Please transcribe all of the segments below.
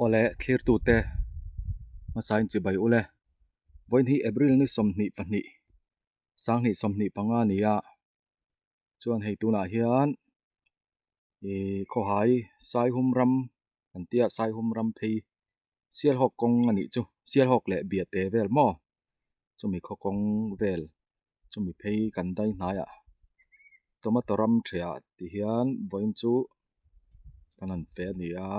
Awle thlirtute hmasa in chibai ule vawiin hi April ni 22 2025 a ni a chuan hei tunah hian ih khawhai Saihum ram an tia Saihum ram phei Sialhawk kawng a nih chu Sialhawk leh Biate vel maw chumi khaw kawng vel chumi phei kan dai hnaiah tomato ram ṭhehah ti hian vawiin chu kan han fe a ni a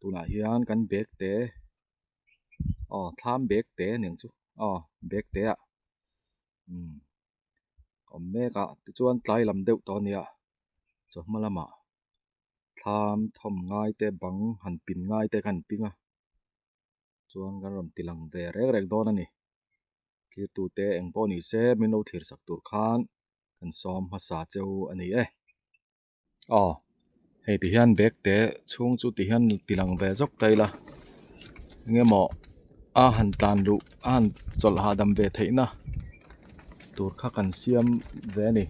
tunah hian kan bag te aw thlam bag te a niang chu aw bag te ah umm awm mek a tichuan tlai lam deuh tawh a nia chawhma lamah thlam thawm ngai te bang han pin ngai te kha an ping a chuan kan rawn ti lang ve reng reng dawn a ni thirtute eng pawh ni se min lo thlir sak tur khan kan sawm hmasa cheu a ni e. Aw hei ti hian bag te chhung chu ti hian ti lang ve zawk ta ila eng emaw a han tlan luh a han chawlh hahdam ve theih na tur kha kan siam ve a ni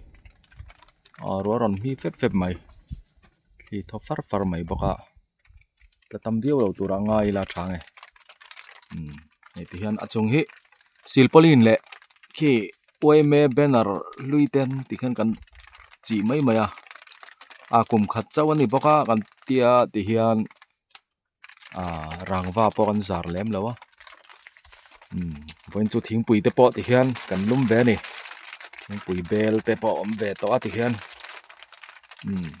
aw ruah rawn hmi fep fep mai thli thaw far far mai bawk a tla tam viau lo tur a ngai ila tha nge umm hei ti hian a chung hi silpauline leh khi yma banner hlui te ti khian kan chih mai mai a a kum khat chauh a ni bawk a kan tia ti hian ah rangva pawh kan zar lem lo a umm vawiin chu thingpui te pawh ti hian kan lum ve a ni thingpui bel te pawh a awm ve tawh a ti hian umm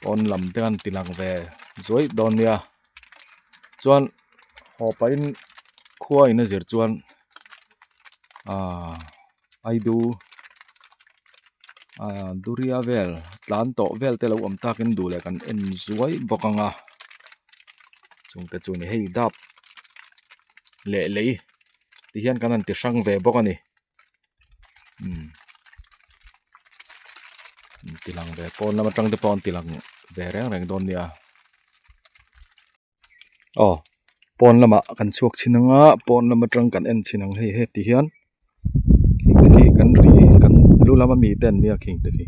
pawn lam te an ti lang ve zuaih dawn nia chuan haw pahin khua in a zir chuan ahh aidu ahh durian vel tlan tawh vel te lo awm takin duh leh kan en zuai bawk ang a chung te chu ni hei dap leh lei ti hian kan han ti hrang ve bawk a ni. Umm ti lang ve pawn lam atang te pawh an ti lang ve reng reng dawn nia aw pawn lamah kan chhuak chhin ang a pawn lam atang kan en chhin ang hei heti hian khing te khi kan ri kan lu lama mi te an nia khing te khi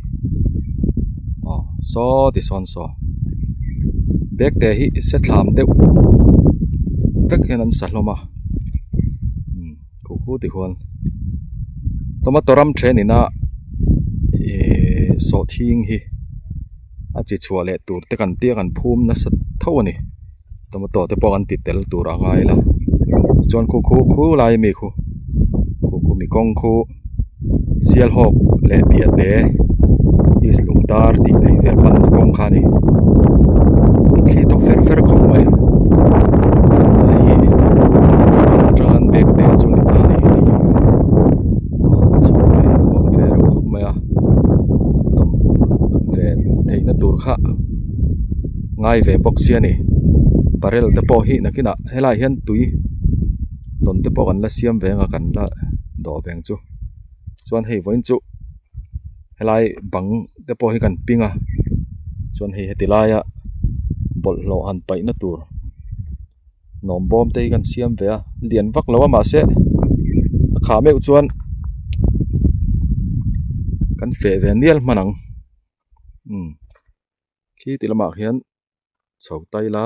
aw saw ti sawn saw bag te hi se thlam deuh vek hian an sa hlawm a. Khuh khuh ti huan tomato ram then ina ihh sawhthing hi a chi chhuah leh tur te kan tia kan phum nasa tho a ni tomato te pawh an ti tel tur a ngai la tichuan khu khu khu lai ami khu khu khu mi kawng khu Sialhawk leh Piahte East Lungdar tih phei vel panna kawng kha a ni thli tawk fer fer khawp mai hei hi atanga an bag te chu a ni ta a ni hei hi aw chhungte hi an nuam ve reuh khawp mai a an tawm ve theihna tur kha ngai ve bawk sia a ni barrel te pawh hi nakinah helaiah hian tui. Tawn te pawh kan la siam ve ang a kan la dawh ve ang chu chuan hei vawiin chu helai bang te pawh hi kan ping a chuan hei heti laia bawlhhlawh han paih na tur nawm bawm te hi kan siam ve a lian vak lo a mahse a khah meuh chuan kan feh ve nial hman ang umm khi ti lamah khian chho ta ila.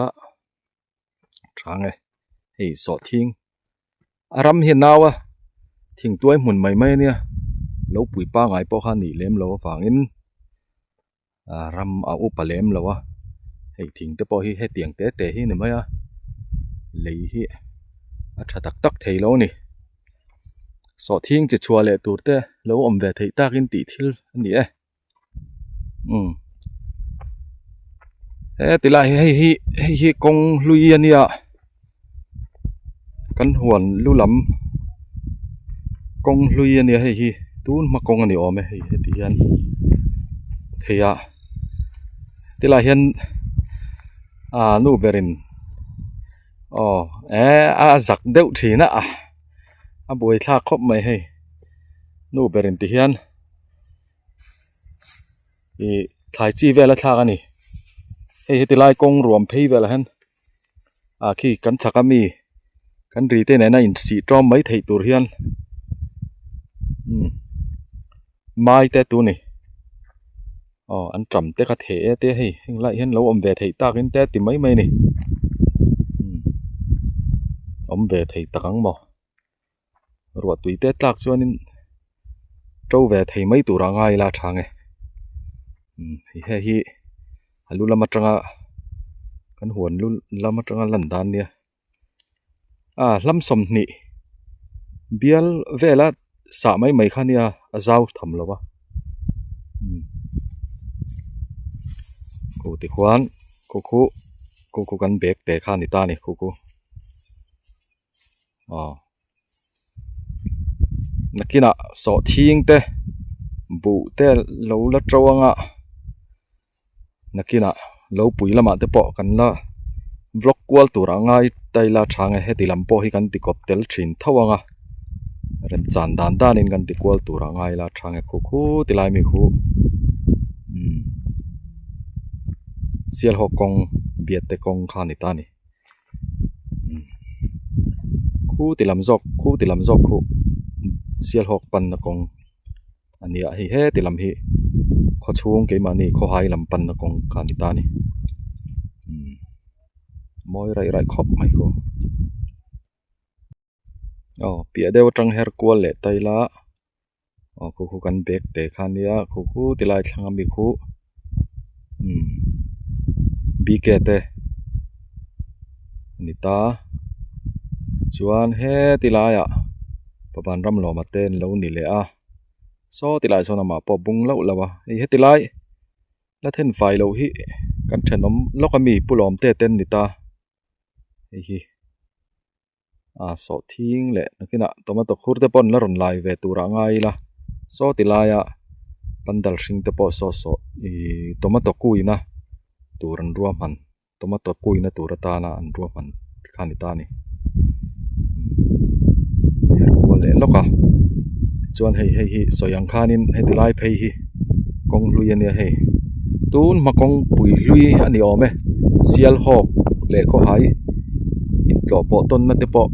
Tha nge hei sawhthing a ram hi a nau a thingtuai hmun mai mai a nia lo pui pangai pawh kha a nih lem loh avangin ah ram a upa lem lo a hei thing te pawh hi hetiang te te hi a ni mai a lei hi a tha tak tak thei lo a ni sawhthing chi chhuah leh tur te lo awm ve theih takin tih thil a ni e. Umm he tilai hi hei hi hei hi kawng hlui a nia kan huan lu lam kawng hlui a nia hei hi tun hma kawng a ni awm e hei heti hian thei a tilai hian ah nu berin aw eh a zak deuh thin a a buaithlak khawp mai hei nu berin ti hian. Ih thlai chi vel a thlak a ni hei heti lai kawng ruam phei velah hian ah khi kan chhak ami kan ri te nena insih tawm mai theih tur hian umm mai te tu ni aw an tam te kha theh e te hei heng laiah hian lo awm ve theih takin te ti mai mai a ni. Awm ve thei tak ang maw? Ruah tui te tlak chuanin to ve thei mai turah ngai ila a tha nge. Umm hei hi a lu lam atanga kan huan lu lam atanga lan dan nia. Ah hlam 20 bial vela sah mai mai kha nia a zau tham lo va umm khu tikhuan khu khu khu khu kan bag te kha a ni ta a ni khu khu aw nakinah sawhthing te buh te lo la to anga nakinah lo pui lamah te pawh kan la vlog kual tur a ngai ta ila tha nge heti lam pawh hi kan ti kawp tel thin tho ang a remchan dan danin kan ti kual tur a ngai ila tha nge khu khu ti lai mi khu umm sialhawk kawng biate kawng kha a ni ta a ni. Khu ti lam zawk khu ti lam zawk khu sialhawk panna kawng a ni a hei heti lam hi khaw chhung keimahni khawhai lam panna kawng kha a ni ta a ni umm mawi raih raih khawp mai khu. Aw piah deuh atang her kual leh ta ila aw khu khu kan bag te kha ania khu khu ti lai thlang ami khu umm bike te a ni ta chuan heti laiah pavan ram lawma te an lo ni leh a saw ti lai sawn amah pawh a bung lauh lauh a hei heti lai la then fai loh hi kan thenawm lawk ami pu lawm te te an ni ta hei hi. Ah sawhthing leh nakinah tomato khur te pawh an la rawn lai ve tur ah ngai ila saw ti laia pandal hring te pawh saw saw ihh tomato kuina tur an ruahman tomato kuina tur atana an ruahman kha a ni ta a ni her kual leh lawk a tichuan hei hei hi sawi ang khanin heti lai phei hi kawng hlui ania hei tun hma kawngpui hlui a ni awm e sialhawk leh khawhai intlawh pawh tawnna te pawh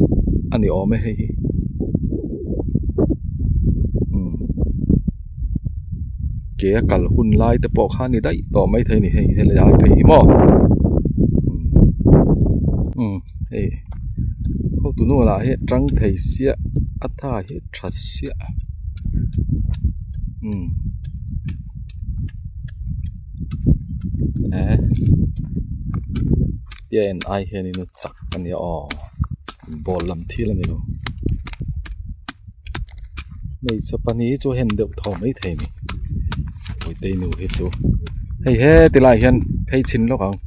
a ni awm e hei hi umm ke a kal hun lai te pawh kha a ni daih tawh maithei a ni hei helai phei hi maw umm hei hotu nu lah hi a tang thei sia a tha hi a tha sia umm. Tia en ai hianin a chak a nia aw ball lam thil a ni lo hmeichhe pahnih hi chu a hen deuh thaw maithei a ni Puitei nu hi chu hei heti lai hian phei chhin lawk ang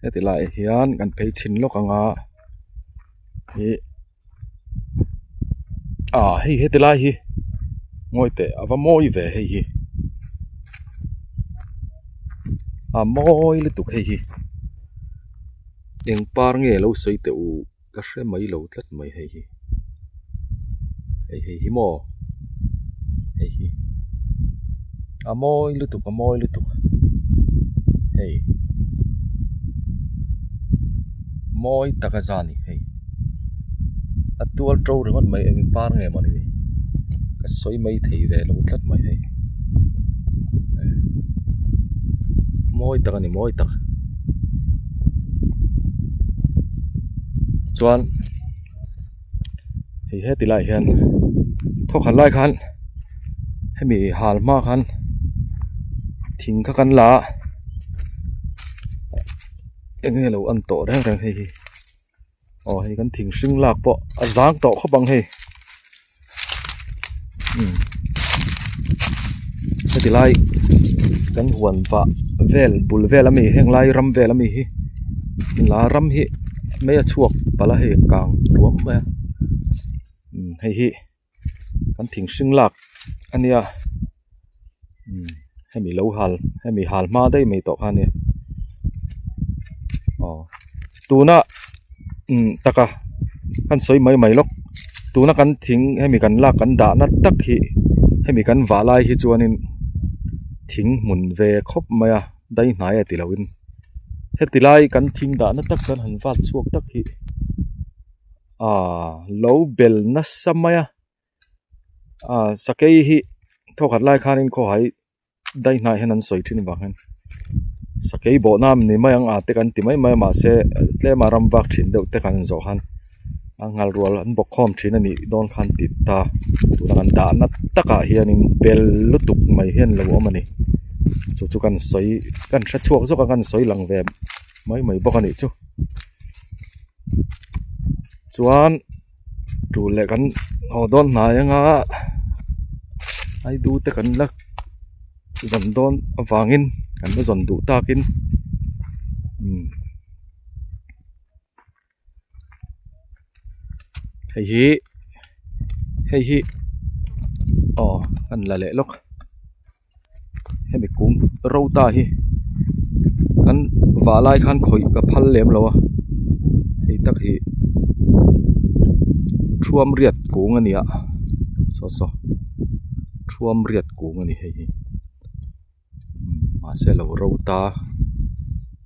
heti lai hian kan phei chhin lawk ang a ih. Ah hei heti lai hi ngawi teh a va mawi ve hei hi a mawi lutuk hei hi eng par nge lo sawi teh u ka hre mai lo tlat mai hei hi hei hei hi maw hei hi a mawi lutuk a mawi lutuk hei mawi tak a za a ni hei. A tual to ringawt mai eng par nge maw ni ka sawi mai thei ve lo tlat mai hei mawi tak a ni mawi tak chuan hei heti lai hian thawkhat lai khan hemi hal hma khan thing kha kan la a eng nge lo an tawh reng reng hei hi. Aw hei kan thing hring lak pawh a zang tawh khawp ang hei umm heti lai kan huan vah vel bul vel ami heng lai ram vel ami hi la ram hi mei a chhuak palh a hei a kang ruam mai a umm hei hi. Kan thing hring lak a nia umm hemi lo hal hemi hal hma daih mai tawh kha a nia aw tuna umm taka kan sawi mai mai lawk tuna kan thing hemi kan lak kan dahna tak hi hemi kan vah lai hi chuanin thing hmun ve khawp mai a dai hnai a ti loin heti lai kan thing dahna tak kan han vat chhuak tak hi. Aaa lo bel nasa mai a aaa sakei hi thawkhat lai khanin khawhai dai hnai hian an sawi thin avang hian. Sakei bawhna ni mai ang a te kan ti mai mai a mahse tlema ram vak thin deuh te kan zawh khan a nghal rual an bawk khawm thin a nih dawn khan ti ta tuna kan dahna takah hianin bel lutuk mai hian lo awm a ni chu chu kan sawi kan hre chhuak zawk a kan sawi lang ve mai mai bawk a nih chu chuan tul leh kan haw dawn hnai anga aidu te kan la. Zawn dawn avangin kan la zawn duh takin umm hei hi hei hi aw kan la leh lawk hemi kung ro ta hi kan vah lai khan khawih ka phal lem lo a hei tak hi thuam riat kung a ni a saw saw thuam riat. Kung a ni hei hi mahse lo ro ta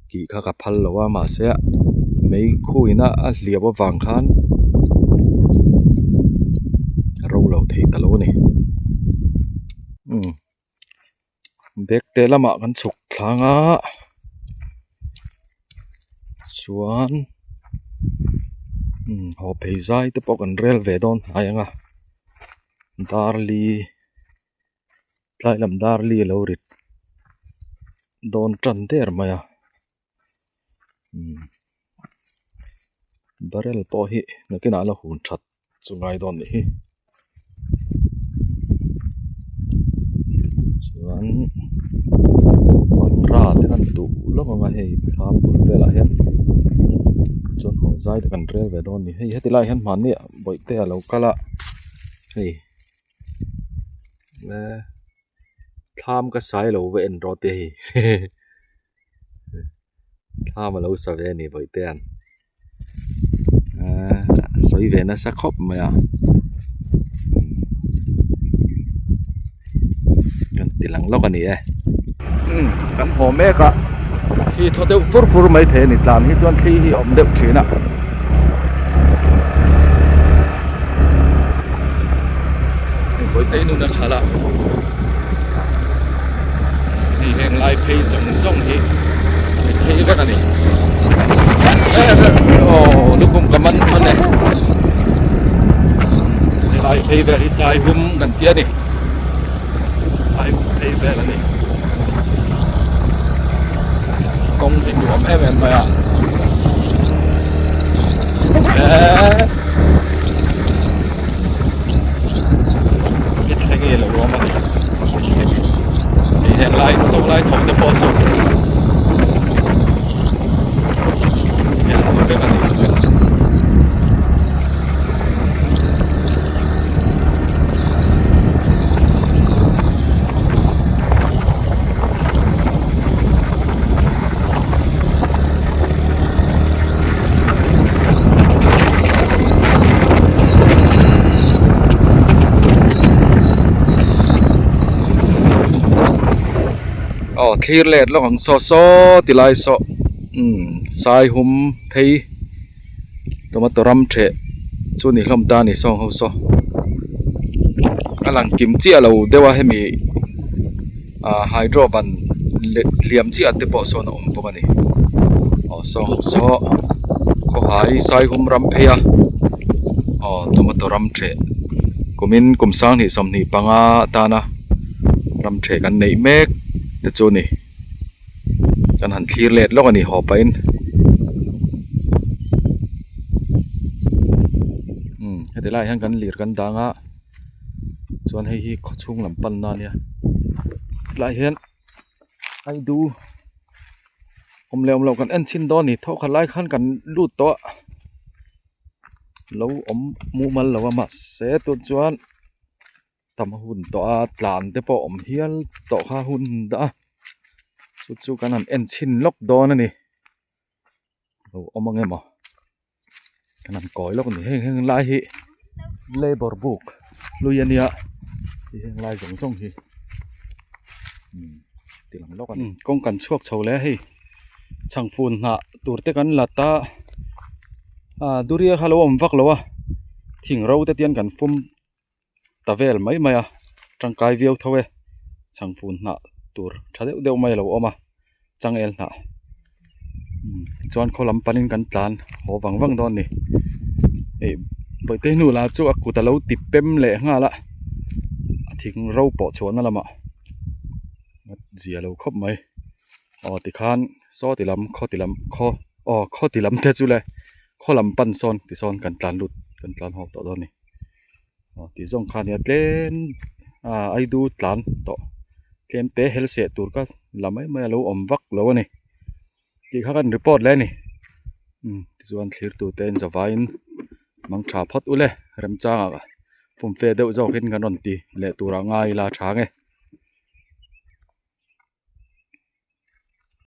tih kha ka phal lo a mahse mei khuin a a hliau avang khan a ro lo thei ta lo a ni umm bag te lamah kan chhuk thlang a chuan umm haw phei zai te pawh kan rel ve dawn hnai ang a. Darli tlai lam darli a lo rit dawn tan der mai a umm barrel pawh hi nakinah a la hun that chu ngai dawn nih hi chuan pangra te kan duh lawk ang a hei thla bul velah hian chuan haw zai te kan rel ve dawn a ni hei heti lai hian hmanni ah. Bawihte a lo kal a hei eh thlam ka sai lo va en rawh te hei thlam a lo sa ve a ni bawihte an eh a sawi ve nasa khawp mai a kan ti lang lawk a ni e umm kan haw mek a thli thaw deuh fur fur mai thei a ni tlan hi chuan thli hi a awm deuh thin a. Bawihte nun a khalh a hei heng lai phei zawng zawng hi a phei vek a ni aw lukhum ka man hman e helai phei vel hi sai hum kan ti a ni. Sai phei vel a ni kawng hi nuam em em mai a eee i thleng hi lo awm a ni hei heng lai saw lai chho te pawh saw hian a vek a ni. Aw thlir let lawk ang saw saw ti lai saw umm sai hum phei. Tomato ram theh chu ni hlawm ta a ni sawng ho saw a lang kim chiah lo deuh a hemi ah hydro ban leh hliam chiah te pawh sawn a awm bawk a ni aw sawng ho saw khawhai saihum ram phei a aw tomato ram theh kumin kum sanghnih 25 atana ram theh kan neih mek te chu a ni. Kan han thlir let lawk a ni haw pahin umm heti laiah hian kan lir kan dang a chuan hei hi khawchhung lam panna a nia hetlaiah hian aidu awm leh awm loh kan en chhin dawn a ni thawkhat lai khan kan lut tawh a lo awm mumal lo a mahse tun chuan. Tam a hun tawh a tlan te pawh awm hial tawh kha hun dah a chu chu kan han en chhin lawk dawn a ni lo awm ang emaw kan han kawi lawk a ni heng heng lai hi labour book hlui a nia hei heng lai zawng zawng hi umm ti lang lawk a ni kawng kan chhuak chho leh a hei chhangfun hnah tur te kan la ta a durian kha lo awm vak lo a thing ro te tian kan fum. Ta vel mai mai a tangkai viau tho e chhangfun hnah tur tha deuh deuh mai a lo awm a. Changel hnah chuan khaw lam panin kan tlan haw vang vang dawn a ni hei bawihte hnu lah chu a kut alo ti pem leh nghal a a thing ro pawh chhuahna lamah a zia lo khawp mai aw tikhan saw ti lam khaw ti lam khaw aw khaw ti lam te chu le khaw lam pan sawn tisawn kan tlan lut kan tlan haw tawh dawn a ni. Aw tih zawng kha ania tlem ah aidu tlan tawh tlem te hel seh tur kha la mai mai a lo awm vak lo a ni tih kha kan report leh a ni umm tichuan thlir tur te in zavaiin mang tha phawt ule remchangah fumfe deuh zawkin kan rawn ti leh turah ngai ila tha nge.